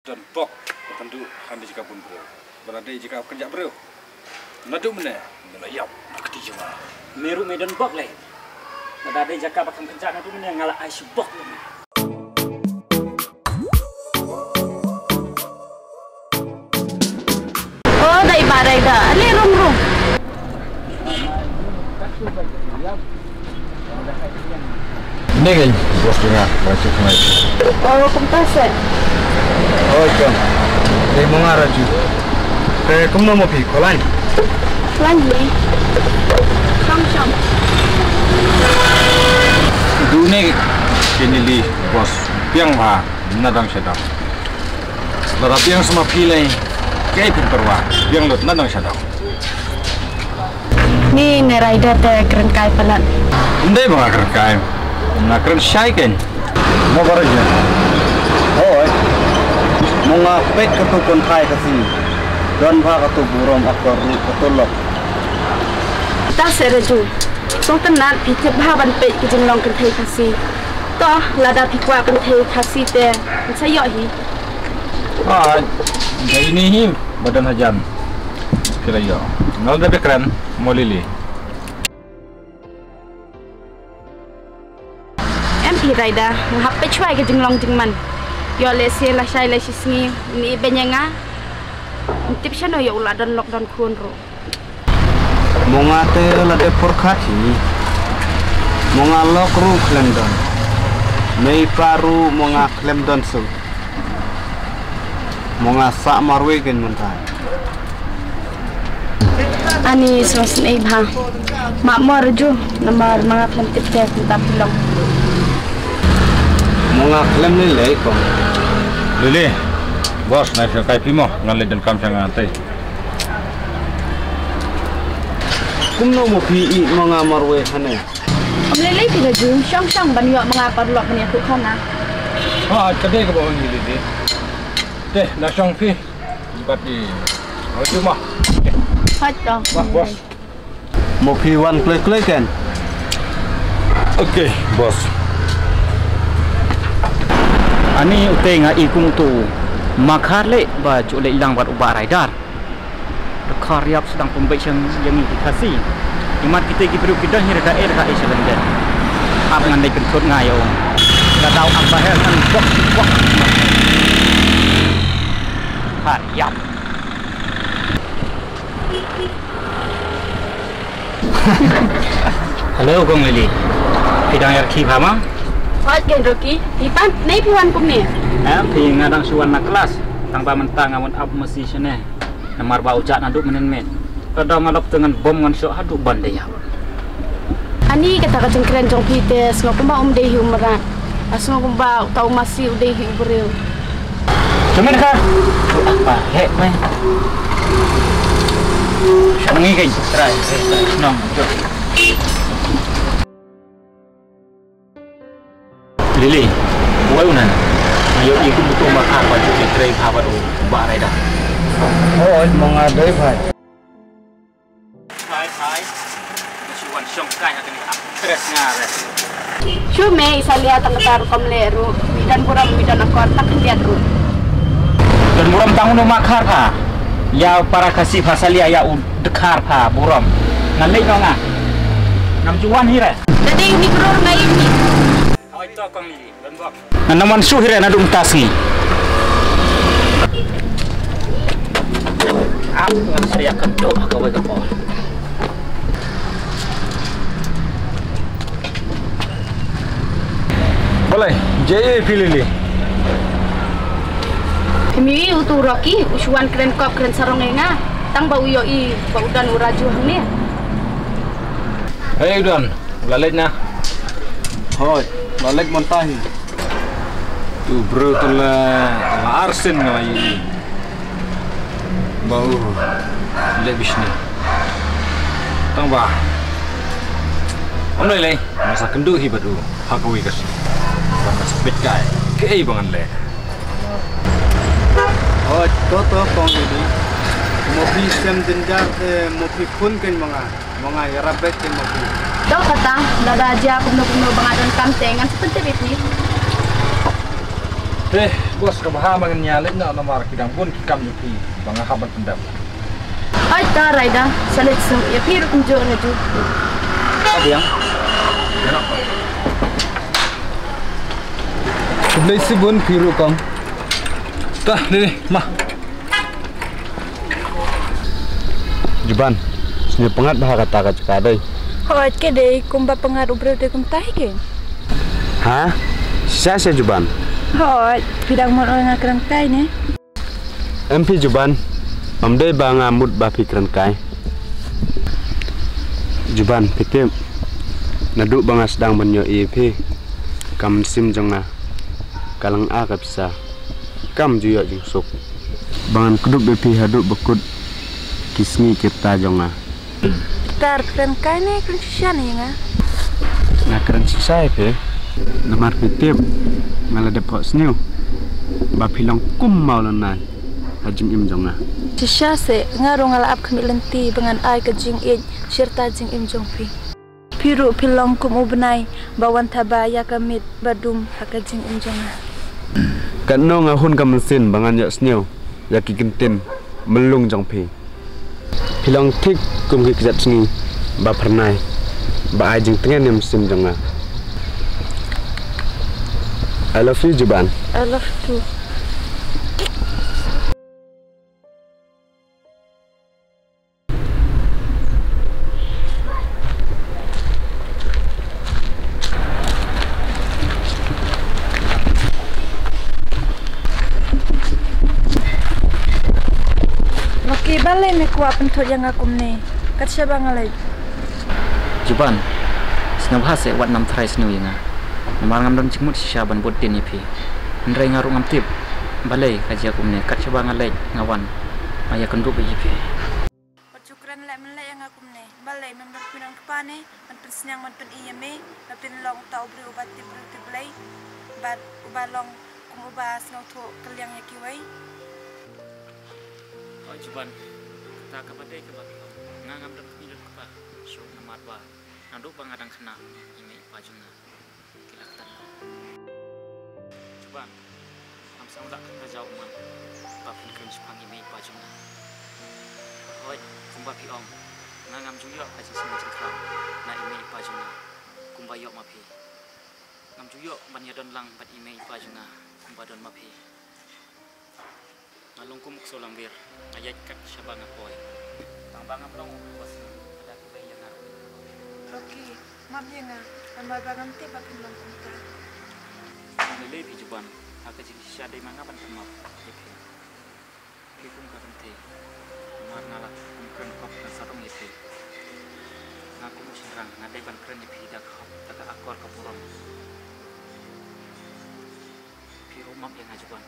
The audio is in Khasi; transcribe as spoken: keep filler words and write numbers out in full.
Don bok ba kan duh ha kane ka jaka bun briew. Ba la dei jaka kynjah briew. Naduh mynne nga la ïap ha kti jong nga. Me ruh me don bok lei. Lada dei jaka ba kham kynjah naduh mynne nga la ai shibok ïa me. Oh, dei ba dei da. Ale rung rung. Nengin bos dengar macam mai. Oh, kumta set. Oh, ikam. Dei mo nga Raju. Te kumno mo phi, ko lain? Lain ni. Shong shong. Dune kini li bos biang ba nadang shadang. Lada biang sa ma phi lei, kaei phin pyrwa, biang lut nadang shadang. Ni ne rider te kren kai palat. Ndei ba nga kren kai. Nga kren shai kein. Mo ba rider. Hoi. Mo nga peit katu kynthai Khasi. Don bha katu burom, akor ruh katu lok. Ta se Raju. Sngewtynnat phi tip bha ban peit ki jinglong kynthei Khasi. To, lada phi kwah kynthei Khasi te, sa ïoh hi. Ai, dei ni hi. Ba don hajan. Phi la ïoh. Nga la dep kren, mo Lily. Em phi rider, nga hap peit shuwa ïa ka jinglong jingman. Ïoh lehse lashai lashisngi, ym ïoh beiñ ïa nga. Ym tip shano ïoh u la don lok don khun ruh. Mo nga te la dep pyrkhat hi. Mo nga lok ruh khlem don. Mei pa ruh mo nga khlem don suk. Mo nga sah marwei kein mynta. Ani sngewsynei bha. Map mo Raju, namar ma nga khlem tip te kumta phi long. Mo nga khlem lei lei kong. Lily, bos, nai shong kai phi mo, ngan leit donkam sha nga te. Kumno mo phi ïeh ma nga marwei hangne? Ym lei lei phi Raju, shong shong ban ïoh ma nga paralok ban ïathuh khana. Ha, ka dei kaba ong ïa Lily. Te, la shong phi. Bad i Raju ma. Hooid to. Wah, bos. Mo phi wan kloi kloi kein. Okay, bos. Ani utei nga i kum utu u Makhar leh ba ju leit lang bad u Bah Raidar. Dkhar ïap sdang pynbeit shang ïa ngi ki Khasi. Imat kita ki briew ki don hi rda er ka i shalyndet. Ap ngan dei pynthut nga ïa u. Ka daw ap ba her ngan bok bok. Dkhar ïap. Hello, Kong Lily. Phi dang ïarkhie bha ma? Hooid, Kong Rocky. Phi pat, nei phi wan kumne? Em, phi nga dang shu wan na klas. Tang ba mynta nga wan ap masi shane. Namar ba u jah naduh mynnin miet. Ka daw nga lap te ngan bom ngan shoh haduh ban da ïap. Ani kata ka jingkren jong phi te sngew kumba um dei hi u mrad. Nga sngew kumba uta u masi u dei hi u briew. Jong me ka. Tu apa heh me. Shong ngi kein. Trai, trai, trai. Nong, jong. Lily, wei u nan. Nga ïohi kum utu u Makhar ba ju ïatrei bha bad u Bah Raidar. Hooid, mo nga dei bha. Hai, hai. Nga shu wan shong kai ha kane ka actress nga re. Shu me i Salia tang kata rukom leh ruh. Mi don burom, mi don akor, tang khyndiat ruh. Don burom tang uno Makhar pha. Ïa para Khasi pha Salia ïa u Dkhar pha burom. Ngan leit noh nga. Ngam ju wan hi re. Dei ni kror ngai ni. Hooid to Kong Lily. Ngan nang wan shuh hi re naduh mynta sngi. Ap ngan sa ïa kynduh ha kawei ka por. Balei, jia phi Lily? Phim ïohi utu u Rocky, u shu wan kren kop kren sarong ïa nga. Tang ba u ïohi ba u don u Raju hangne. Hei u don. La leit na. Hooid, la leit mynta hi. Tu briew tu la, la ar sien nga la ïohi ba u leit bishni. Tang ba ym lei lei, nga sa kynduh hi bad u ha kawei ka sngi. Ba nga sa peit kai kaei ba ngan leh. Hooid, to to Kong Lily. Mo phi sem jynjar te mo phi phone kein ma nga. Mo nga ïarap beit kein ma phi. To kata, lada jia kumno kumno ba nga donkam te ngan sa pyntip ïa phi. Te, Bos, ka bha ba ngan ïa leit noh namar ki dang bun ki kam jong phi ba nga hap ban pyndep. Hooid, ta Raida, sa leit suk ïa phi ruh kumjuh na ju. Ka biang. Khublei shibun phi ruh kong. Ta, dei, dei, ma. Juban, sngewpyngngad bha kata ka jaka dei. Hooid, ka dei kumba pyngngad u briew dei kumta hi ke. Ha? Shisha shisha Juban. Hooid, phi dang mut ong nga kren kai ne? Em phi Juban, ym dei ba nga mut ba phi kren kai. Juban, phi tip, naduh ba nga sdang ban ïohi ïa phi, ka mynsiem jong nga ka lang a ka pisa, kam ju ïoh jingsuk. Ba ngan kdup ïa phi haduh ba kut ki sngi ki rta jong nga. Tar kren kai ne kren shisha ne ïa nga? Nga kren shisha ïa phi. Namar phi tip, nga la dep khohsniew ba phi long kum mawlynnai ha jingim jong nga. Shisha seh, nga ruh nga la ap khmih lynti ba ngan ai ka jingïeit shi rta jingim jong phi. Phi ruh phi long kum u bnai ba wan thaba ïa ka miet ba dum ha ka jingim jong nga. Katno nga hun ka mynsiem ba ngan ïohsngew ïa ki ktien myllung jong phi. Phi long thik kum ki kjat sngi ba phyrnai, ba ai jingtngen ïa mynsiem jong nga. I love you Juban. I love you too. Rocky, balei me kwah pynthut ïa nga kumne? Kat shaba nga leit. Juban, sngewbha seh wat nam tharai sniew ïa nga. Namar ngam don jingmut shisha ban bud dien ïa phi. Hynrei nga ruh ngam tip balei ka jia kumne, kat shaba nga leit nga wan, nga ïakynduh beit ïa phi. Wat ju kren leh men leh ïa nga kumne. Balei mem don kmie don kpa ne ban pynsneng ban pyni ïa me ba phin long uta u briew uba tip briew tip Blei bad uba long kum uba sngewthuh kylliang ïa kiwei? Hooid Juban, kata kaba dei kaba phi ong. Nga ngam don kmie don kpa shuh namar ba naduh ba nga dang khynnah i mei i pa jong nga ki la khlad noh. Juban, ngam sngewlah kata ka jaw ummat ba phin kren shaphang i mei i pa jong nga. Hooid, kumba phi ong, nga ngam ju ïoh ka jingsneng jingkhraw na i mei i pa jong nga kumba ïoh ma phi. Ngam ju ïoh ban ïadon lang bad i mei i pa jong nga kumba don ma phi. Nga long kum u ksew langwir, nga ïaid kat shaba nga poi. Tang ba ngam long u briew uba sniew, lada kiwei ïa nga ruh. Rocky, map ïa nga, namar ba ngam tip ba phin long kumta. Lei lei phi Juban, ha ka jingshisha dei ma nga ban kynmaw ïa phi. Phi kum ka kynthei, namar nga la kum kren khop ngan sarong ïa phi. Nga kum u shynrang nga dei ban kren ïa phi da ka hok, da ka akor ka burom. Phi ruh map ïa nga Juban.